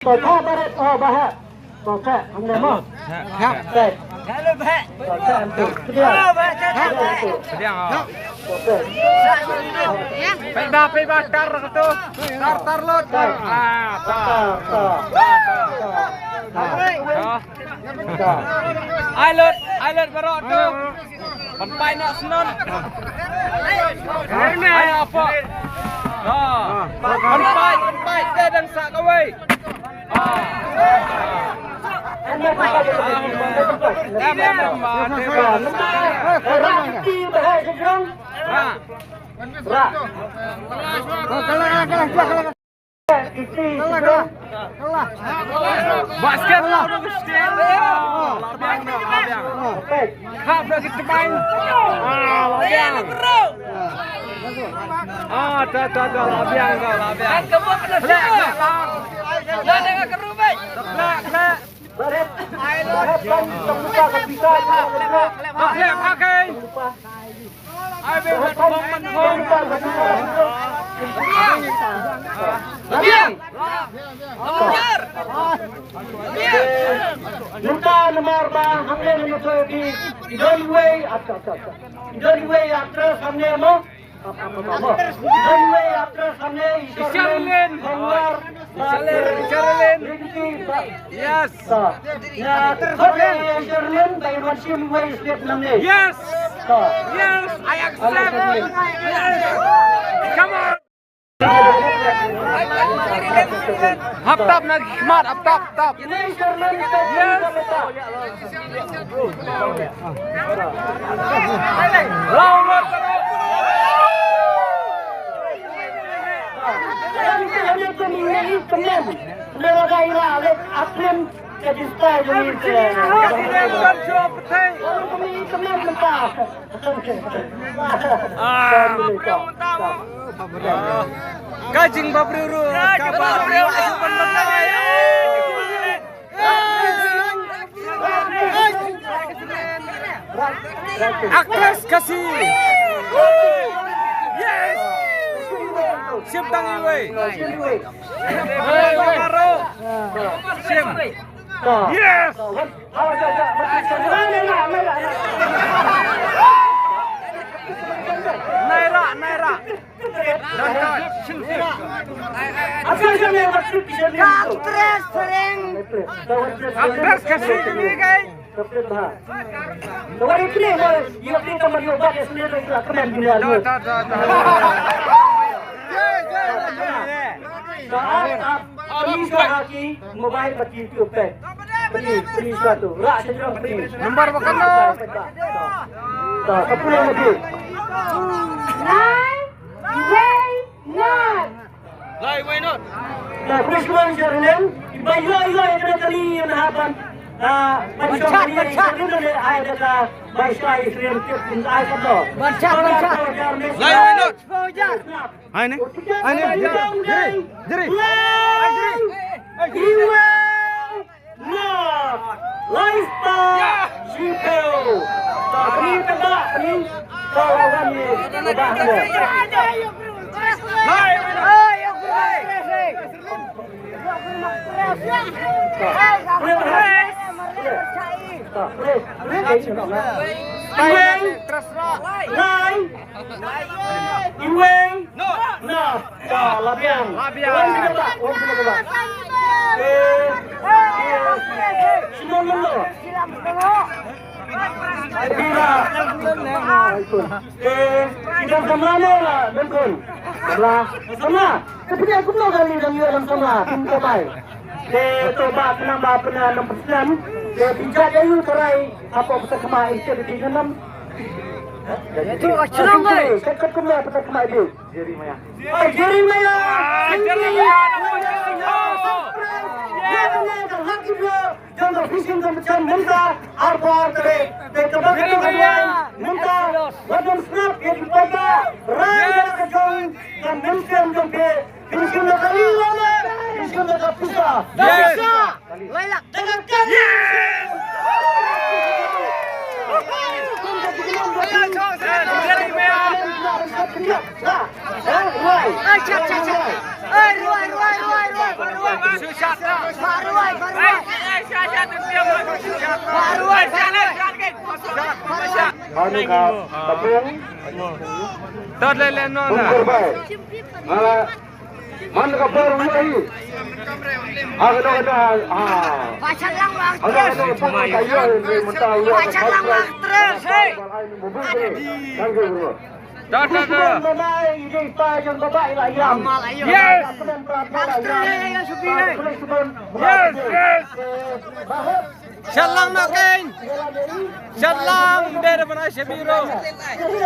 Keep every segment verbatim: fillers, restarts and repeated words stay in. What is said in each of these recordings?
To tha barit, oh, ba heh. To tha, hangne mo. Heh. Tha. To tha, em tu. Kedia. Kedia tu. Kedia, oh. To tha. Peit ba, peit ba, tar ka tu. Tar, tar lut. Tar. Ah, tar. Tar, tar. Tar. Tar. Tar. Ai lut, ai lut baroh tu. Ban pait noh shnong. Ai noh apa. Ha. Ban pait, ban pait, te dang sah kawei. Ha. Ha. Ha. Ha. Ha. Ha. Basket. Lah biang, lah biang. Khap dah kita main. Ah, lah biang. Ah, dah, dah, dah, lah biang, dah, lah biang. Lek, lek, lek. Lek, lek. Lek, lek. Ai, lek, pakai. Mynta namar ba hangne ngi ïathuh ïa phi, i don iwei, ap, ap, ap, ap. I don iwei actress hangne mo. I don iwei actress hangne, i Sharlene. Sharlene. Sharlene, Sharlene. Yes. Yes. Yes, I accept. Yes. Come on. Hap tap na khmat, hap tap, tap. Yes. Ka jingbhabriew ruh ka ba. Actress Khasi. Yes. Shim tang iwei. Shim. Yes. Naira, naira. Actress Khasi ni kai. Mobile bad YouTube page. Page, page satu. Rak sejrong page. Number berapa? Dah, sepuluh lebih. Nine, wait, not. Lai wei not. Dah, please go on, Sharlene. Iba ila ila yang kena kali yang hapan. Dah, banchat, banchat. Sharlene dah ai dah dah. Bai shai Sharlene tip pun ai satu. Banchat, banchat. Lai wei not. Hai ni. Hai ni. Jiri. Jiri. Hai jiri. Hai jiri. Nah, lifestyle Shipeo. Tadi tebak ni. Kalau kami tebak ni. Hai. Iwei. Iwei. Nah. Ka la biang. La biang. Wan kita ba, wan kita ba. Eh, eh, Shimon Mendo. Bila. Eh, kita sama ni lah, Bengkon. Sama. Tapi aku belum kali dah lihat dalam sama. Pintu bai. Te to ba kena ba pernah enam persen. Te pinjat ayu terai apa pesan kemai itu di enam. Tu achrang bai. Kat kat kumla pesan kemai itu. Jeremiah. Jeremiah. Jeremiah. Jeremiah. Jong ka fishing competition mynta arphew ar tarik. Te kaba kane ka duwai mynta wat nym sngap ïa ki paidbah. Rai da ka jong ka mynsiem jong phi. Phin shim da ka ri lane phin shim da ka pisa. Yes. Pisa. Lai lak. Yes. Tad le le no na. Man ka por wi. Ada ada ah. Ada ada pun ka yo ni mentah yo. Thank you. Da da da. Yes. Yes, yes. Shallang na kein. Shallang de de mana shabiro.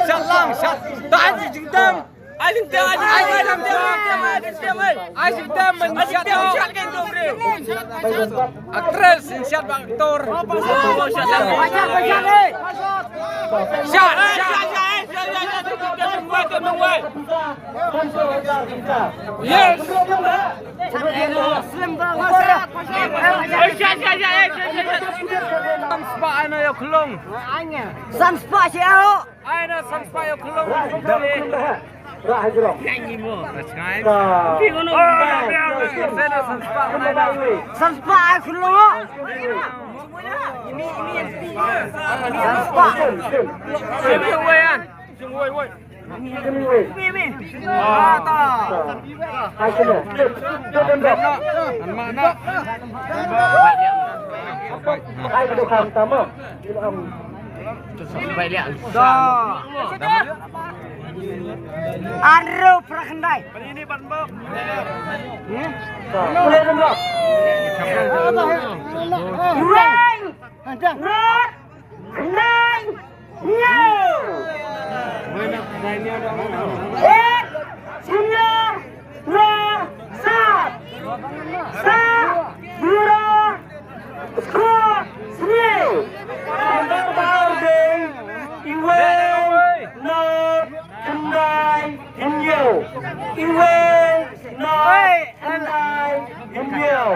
Shallang shat. Ta ji jingdam. Ai jingdam, ai jingdam, ai jingdam, ai jingdam, ai jingdam, ai jingdam. Actress, shat bang aktor. Shat, shat, shat, shat. Yes. Shan spah ai na ïa khulung. Shan spah shi aho. Ai na shan spah ïa khulung. Rah hajrong. That's right. Oh, biang, biang, biang. Shan spah ai na. Shan spah ai khulung. Shan spah. Wei, wei, wei. Anro prakhandai. Reng. Rot. Nine. Nine. Eight. Senior. Ra. Sat. Sa. Zero. Score. Snew. Number balding. Iwei. Not. Khyndai. Hynñiew. Iwei. Not. Khyndai. Hynñiew.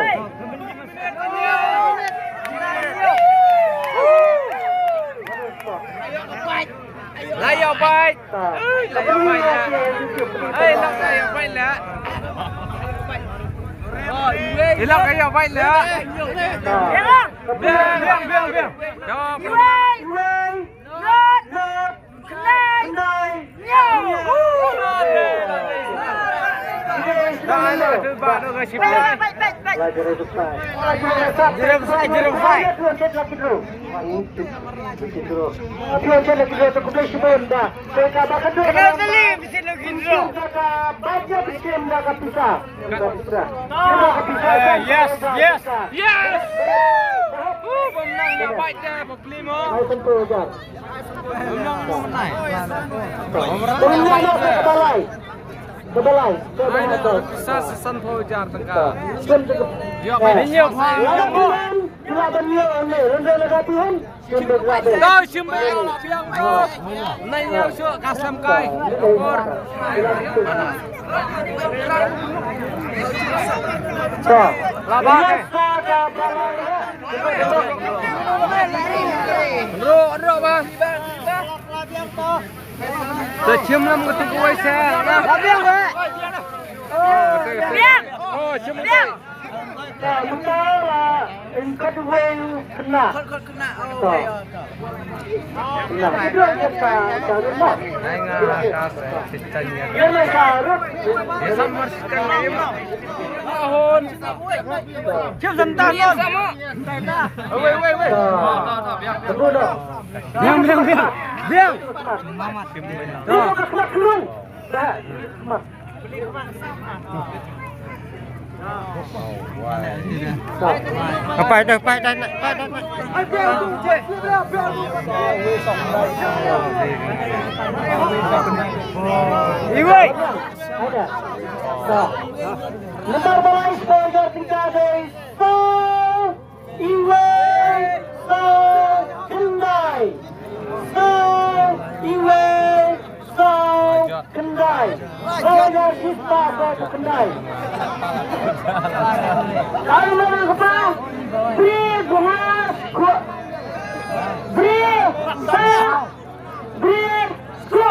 La ïa bait. La ïa bait la. Ei, la ïa bait la. Ei, la ïa bait la. Biang, biang, biang, biang. Jawab. Yes, yes. Yes. Bam nang ïa bait da bam plimo. Pisa sa sanphew hajar tyngka. Ïa, ba ni ïa. Tau shim ba ïa. Nai ïa shu ka slem kai. Por. La ba. Ro, ro ba. Te chim lam ka tu kuwai sa. Biang, biang. Oh, chim biang. Ka muta la in kot wei kena. Kot, kot kena. Oh, okay. Kena. Kita kita kita rumah. Nai nga ka sa sitan ya. Ya na ka rup. Ya samar sitan ya. Ahon. Chim santa kon. Wei, wei, wei. Tunggu dah. Biang, biang, biang. Biang. Mamat. Dah. Pai dah, pai dah, pai dah. Iwei. Ada. Dah. Lembar bola East Border tiga dari Saw. Iwei, saw, khyndai. Saw, iwei, saw, khyndai. Saw, iwei, saw, khyndai. Ai mana kata? Bri, bunga, ku-, bri, saw, bri, ku.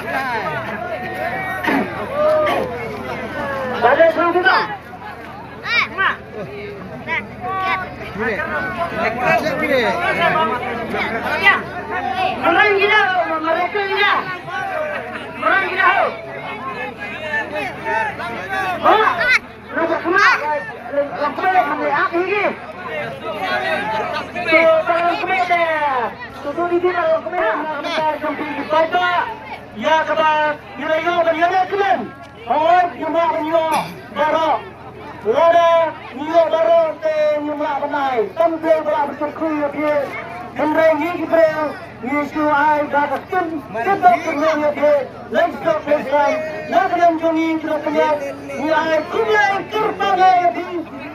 Ba dei shu kita. Mereka gila, mereka gila. Mereka gila. Ho. Lo ka khmat, lo ka khmat, khmat ak hi ki. To, to, khmat de. To, to, di, di, to, khmat, khmat, khmat, khmat, khmat. Ïa kaba ngi la ïoh ban ïalehkmen. Hooid, ngim lah ban ïoh baroh. Lada ngi ïoh baroh te ngim lah ban ai. Tam dei ba la pynshyrkhei ïa phi. Hynrei ngi ki briew ngi shu ai ba ka ktien, ktien dohkynnoh ïa phi. Leit sdok leit san. Na ka liang jong ngi ki nongpynïaid ngi ai khublei kyrpang ïa phi.